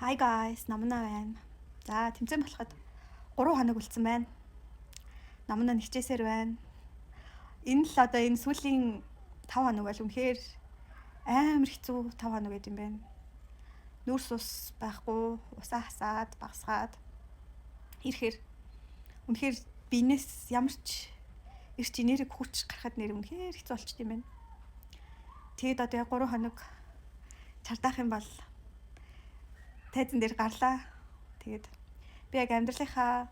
Hi guys, Намна байна. За, тэмцээн болоход 3 хоног үлдсэн байна. Намна нэгчээсээр байна. Энэ л одоо энэ сүүлийн 5 хоног бол үнэхээр амар хэцүү 5 хоног гэдэг юм байна. Нүүрс ус байхгүй, усаа хасаад, багасгаад ирэхээр үнэхээр биенээс ямар ч эрч энерги хүч гарахад нэр үнэхээр хэцүү болчт юм байна. Тэгэд одоо яг 3 хоног чардаах юм бол тайзан дээр гарлаа. Тэгээд би яг амьдралынхаа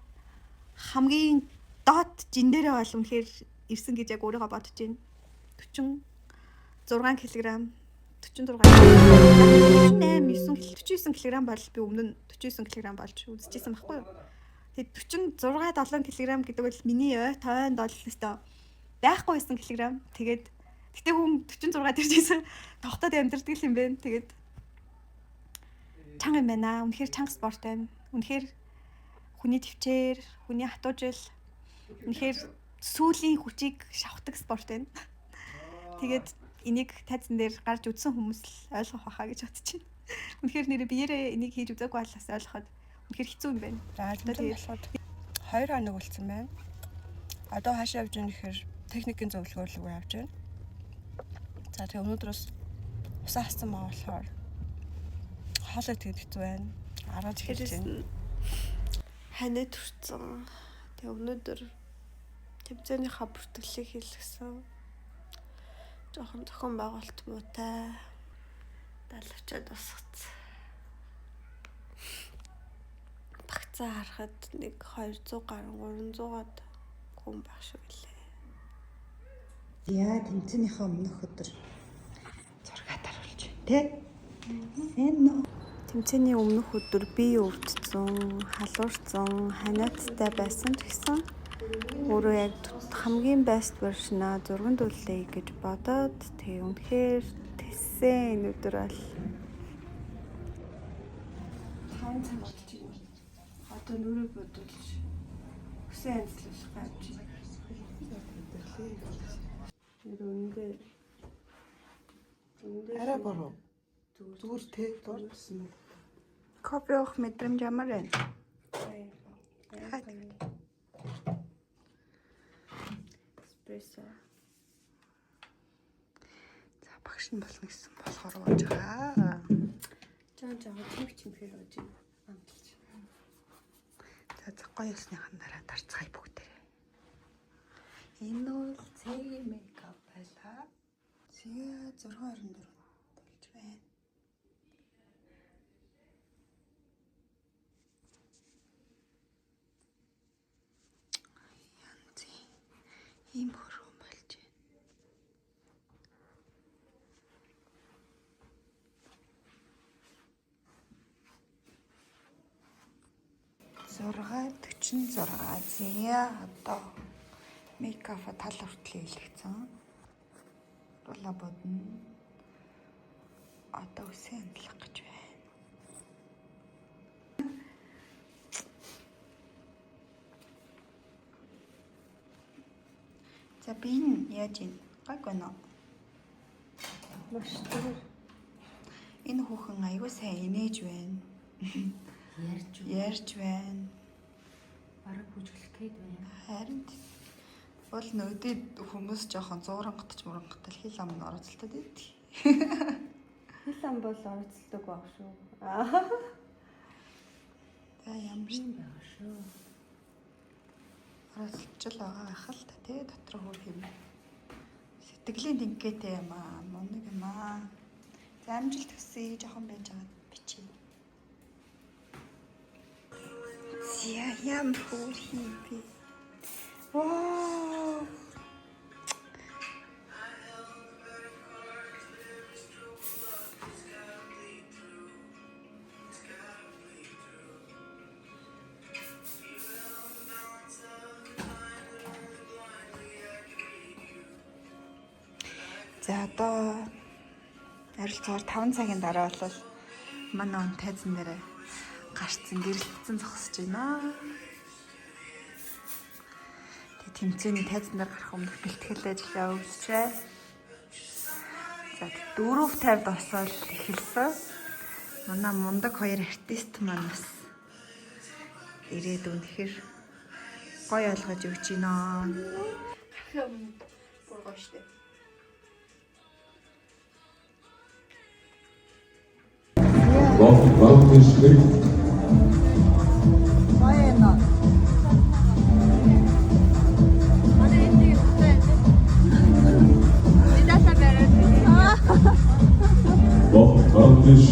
хамгийн доод жин дээрээ бол үнэхээр ирсэн гэж яг өөрийгөө бодож байна. 46 кг 46 48 9 49 кг бол би өмнө нь 49 кг болж үзчихсэн байхгүй юу? Тэгээд 46 7 кг гэдэг бол миний ой тойнд бол өстой байхгүй байсан килограмм. Тэгээд гэтээ хүн 46 тэржсэн тогтоод амьдардаг юм байна. Тэгээд чанга юм байна. Үнэхээр чанга спорт байна. Үнэхээр хүний төвчээр, хүний хатуужил үнэхээр сүүлийн хүчийг шавхдаг спорт байна. Тэгээд энийг тайзан дээр гарч үзсэн хүмүүс л ойлгох байхаа гэж бодож байна. Үнэхээр нэрээ биеэрээ энийг хийж үзээгүй бол бас ойлгоход үнэхээр хэцүү юм байна. За тэмцээн болоход 2 хоног үлдсэн байна. Одоо хаашаа явж байгаа гэхээр техникийн зөвлөгөөр рүү явж байна. За тэгээ өнөөдрөөс усаа хассан байгаа болохоор хоол идэхэд хэцүү байна. Аргаж эхэлж байна. Ханиад төрсөн. Тэгээ өнөөдөр тэмцээнийхаа бүртгэлийг хийлгэсэн. Жохон зохион байгуулалт муутай. Далавчаад босгоцсон. Багцаа харахад нэг 200 гаруй 300-аад хүн байх шиг лээ. Яа, тэмцээнийхээ өмнөх өдөр зураг харуулж байна, тэ? Сайн уу? Тэмцээний өмнөх өдөр бие өвдсөн, халуурсан, ханиадтай байсан ч гэсэн өөрөө яг хамгийн best version-а зурган дүүллээ гэж бодоод тэгээ үнэхээр тэссэн энэ өдөр бол 5 цаг болж байна. Одоо нүрээ бодулж өсөө янзлуулах гэж байна. Нэр өндөө Арай буруу. Зүгээр тэ дурдсан. Кофе уух мэдрэмж ямар байна? Эспрессо. За багш нь болно гэсэн болохоор ууж байгаа. Жан жан чимх чимхээр ууж байна. Амталж. За за гоё ёсныхан дараа дарцгаая бүгдээрээ. Энэ бол цэгийн мейкап байлаа. Зэ 6:24 болж байна. Янзын ийм хөрөн болж байна. Зургаа 46 зя одоо мейкапа тал хүртэл хийлгэсэн. Рула бодно. Одоо үсээ андлах гэж байна. За би энэ яаж юм? Гайг байна уу? Маш зүгээр. Энэ хүүхэн аягүй сайн инээж байна. Ярьж Ярьж байна. бараг бүжиглэх гээд байна. Харин бол нөдөд хүмүүс жоохон зуурангатч мурангатал хил ам нь оролцолтод идэв. Хил ам бол оролцдог баг шүү. Аа. За ямар ч Тийм байгаа шүү. оролцож л байгаа байх л та тий дотор хөр юм. Сэтгэлийн тэнхээтэй юм аа, мунаг юм аа. За амжилт хүсье жоохон байж байгаа бичээ. Зя ямар хөр юм бэ? Вау. За одоо ойролцоогоор 5 цагийн дараа бол манай он тайзан дээр гарцсан гэрэлтсэн зогсож байна. Тэгээ тэмцээний тайзан дээр гарах өмнөх бэлтгэл ажил явуулжээ. За 4:50 босоод эхэлсэн. Манай мундаг хоёр артист маань бас ирээд үнэхээр гоё ойлгож өгч байна. Бүр гоё штэ. Баруун тийш. Баруун тийш.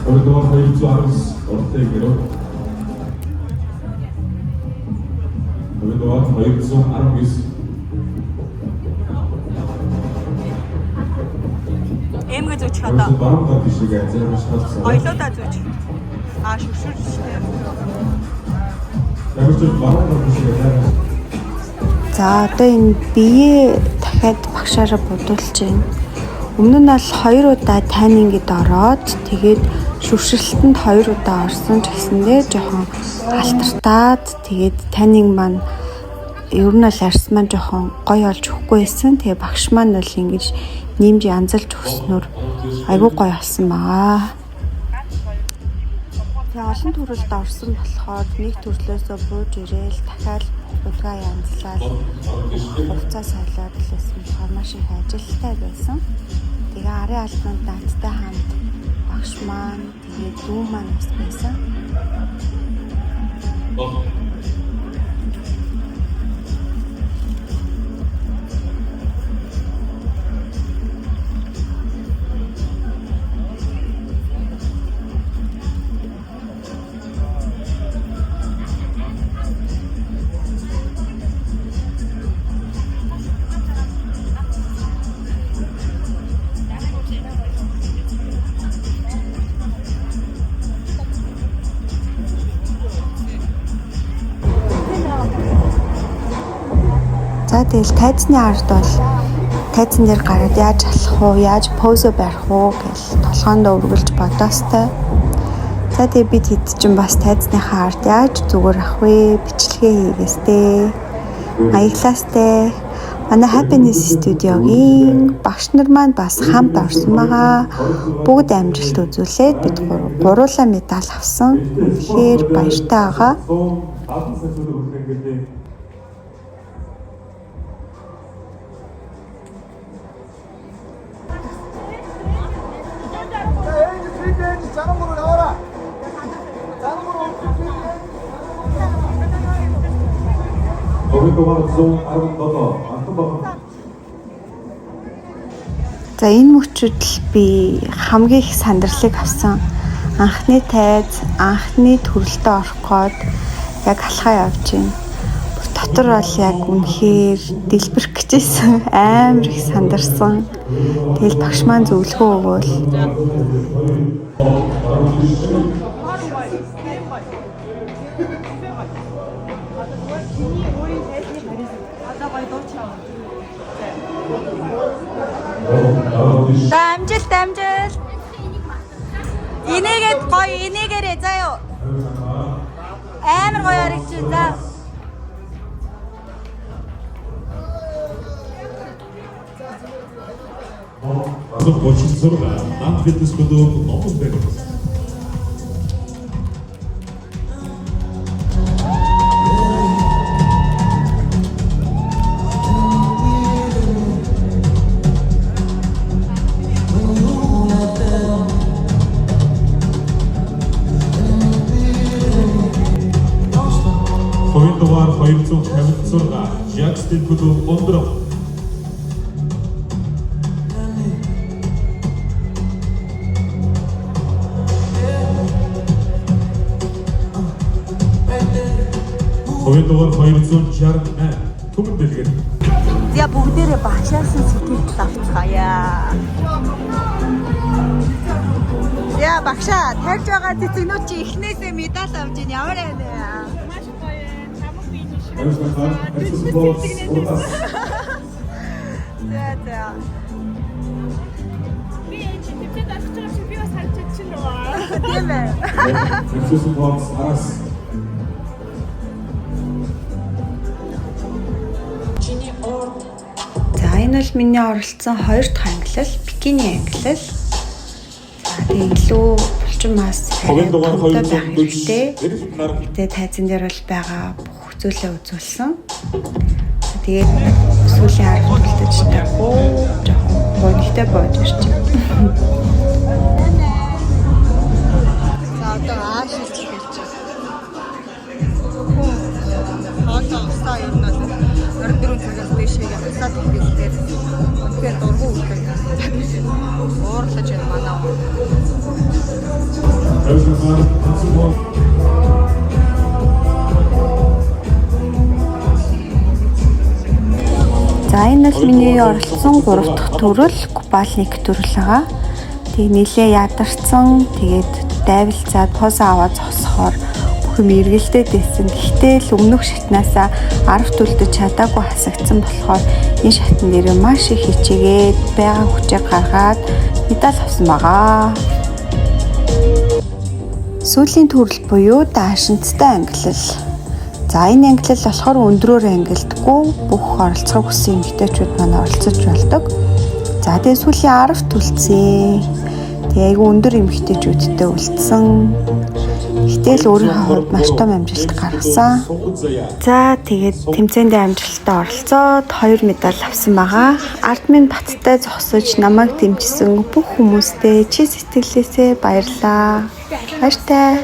Хоёрдугаар 219 уртыг гэрөө. Хоёрдугаар 219. Эмгэ зүүчих одоо. Баруун гар тийшээ зарим шалсан. Ойлоодаа зүүч. Аа шүршүр штэ. Ямарч баруун гар тийшээ зарим. За одоо энэ бие дахиад багшаараа будуулж байна. Өмнө нь бол 2 удаа тайнингд ороод тэгээд шүршилтэнд 2 удаа орсон ч гэсэндээ жоохон алтартаад тэгээд тайнинг маань ер нь бол арьс маань жоохон гоё олж өгөхгүй байсан. Тэгээ багш маань бол ингэж нэмж янзалж өгснөөр айгүй гоё болсон байгаа. Тэгээ олон төрөлд орсон болохоор нэг төрлөөсөө бууж ирээл дахиад будгаа янзлаад хувцас солиод л байсан болохоор маш их ажилтай байсан. Тэгээ арын албанд надтай хамт багш маань тэгээд дүү маань бас байсан. За тэгэл тайзны ард бол тайзан дээр гараад яаж алхах уу, яаж позо барих уу гэж толгоондоо үргэлж бодоостой. За тэгээ бид хэд чинь бас тайзныхаа ард яаж зүгээр ах вэ? Бичлэгээ хийгээстэй. Маяглаастай. Манай Happiness Studio-гийн багш нар маань бас хамт орсон байгаа. Бүгд амжилт үзүүлээд бид гуруулаа медаль авсан. Үнэхээр баяртай байгаа. 170 сая төгрөг хүрэх ангиллын. Хоёрдугаар 117 Алтан бахан. За энэ мөчөд л би хамгийн их сандарлыг авсан. Анхны тайз, анхны төрөлтөө орох гээд яг алхаа явж байна. Бүр дотор бол яг үнэхээр дэлбэрэх гэжсэн. Амар их сандарсан. Тэгэл багш маань зөвлөгөө өгөөл. За амжилт амжилт. Инээгээд гоё инээгээрээ заа юу. Амар гоё харагч за. Азар 36 Намт фитнес клуб Номон бэр. Хоёрдугаар 256 Jack Steel клуб Өндрөг. Хоёрдугаар 268 Түмэн дэлгэр. За бүгдээрээ багшаасан сэтгэл авцгаая. Яа багшаа тарьж байгаа цэцэгнүүд чи эхнээсээ медаль авч ийн ямар байна вэ? За за. Би энэ чи тэмцээд авчих байгаа чи би бас харж чадчихна уу? Тийм ээ. Зөвсөн бокс араас. За, энэ бол миний оролцсон хоёр дахь ангилал, бикини ангилал. За, тэгээ илүү булчин мас Хогийн дугаар томтой байх хэрэгтэй. 240. Гэрэл нар Тэгээ тайзан дээр бол байгаа бүх зүйлээ үзүүлсэн. Тэгээд сүүлийн 10 үлдэж чадахгүй жоохон гонигтай боож ирчих. За, одоо аашилж эхэлж байна. Хоолоо усаа ер нь бол 24 цагаас дээшээ хасаад ихэхээр үнэхээр дургу өгдөг. Уурлаж байна манай. Тавьсан тэнцэн. За, энэ бол миний оролцсон 3 дахь төрөл, купальник төрөл байгаа. Тэгээ нилээ ядарсан. Тэгээд дайвалцаад позо аваад зогсохоор бүх юм эргэлдээд байсан. Гэхдээ л өмнөх шатнаасаа 10 түлдэж чадаагүй хасагдсан болохоор энэ шатн дээр маш их хичээгээд байгаа хүчээ гаргаад медаль авсан байгаа. Сүүлийн төрөл буюу даашинцтай ангилал. За, энэ ангилал болохоор өндрөөр ангилдаггүй, бүх оролцохыг хүссэн эмэгтэйчүүд маань оролцож болдог. За, тэгээ сүүлийн 10 түлцээ. Тэгээ айгүй өндөр эмэгтэйчүүдтэй үлдсэн. Гэтэл өөрийнхөө хувьд маш том амжилт гаргасан. За, тэгээд тэмцээндээ амжилттай оролцоод 2 медаль авсан байгаа. Ард минь баттай зогсож намайг дэмжсэн бүх хүмүүстээ чи сэтгэлээсээ баярлалаа. Баяртай.